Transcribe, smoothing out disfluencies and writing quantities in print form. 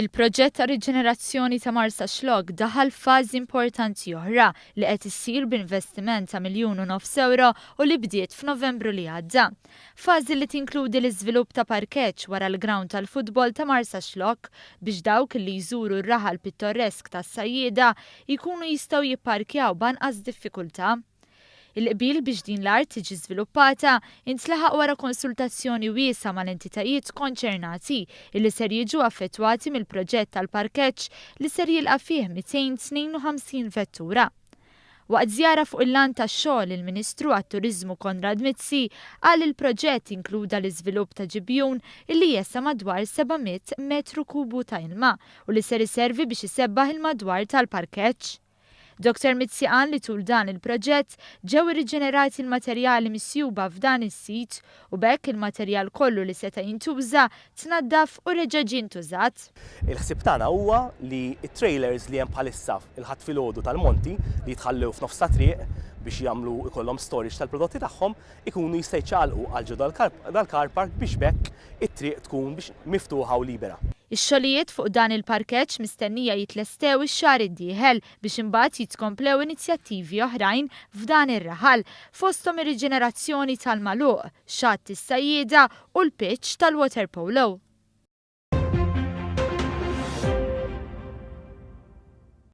Il-proġett ta' riġenerazzjoni ta' Marsaxlokk daħal f'fażi importanti oħra li qed issir b'investiment ta' 1.5 miljun ewro u li bdiet f'Novembru li għadda. Fażi li tinkludi l-iżvilupp ta' parkeġġ wara l-ground tal-futbol ta' Marsaxlokk biex dawk li jżuru r-raħal pittoresk tas-sajjieda jkunu jistgħu jipparkjaw b'anqas diffikultà. Il-qbil biex din l-art tiġi żviluppata intlaħaq wara konsultazzjoni wiesgħa mal-entitajiet konċernati illi ser jiġu affettwati mill-proġett tal-parkeġġ li ser jilqa' fih 252 vettura. Waqt żjara fuq il-lant tax-xogħol, il-Ministru għat-Turiżmu Konrad Mizzi qal il-proġett inkluda l-iżvilupp ta' ġibjun illi jesa' madwar 700 metru kubu ta' ilma u li ser iservi biex isebbaħ il-madwar tal-parkeġġ. Dr. Mizzi qal li tul dan il-proġett ġew irriġenerati l-materjali misjuba f'dan is-sit u b'hekk il-materjal kollu li seta' jintuża tnaddaf u reġa' ġie ntużat. Il-ħsieb tagħna huwa li t-trailers li hemm bħalissa il-Ħadd filgħodu tal-Monti li jitħallew f'nofs ta' triq biex jagħmlu ikollhom storage tal-prodotti tagħhom ikunu jista' jiċċaqalqu għal ġo dal-car park biex b'hekk it-triq tkun biex miftuħa u libera. Ix-xogħlijiet fuq dan il-parkeġġ mistennija jitlestew ix-xahar id-dieħel biex imbagħad jitkomplew inizjattivi oħrajn f'dan ir-raħal, fosthom ir-riġenerazzjoni tal-Magħluq, xatt is-sajjieda u l-pitch tal-waterpolo.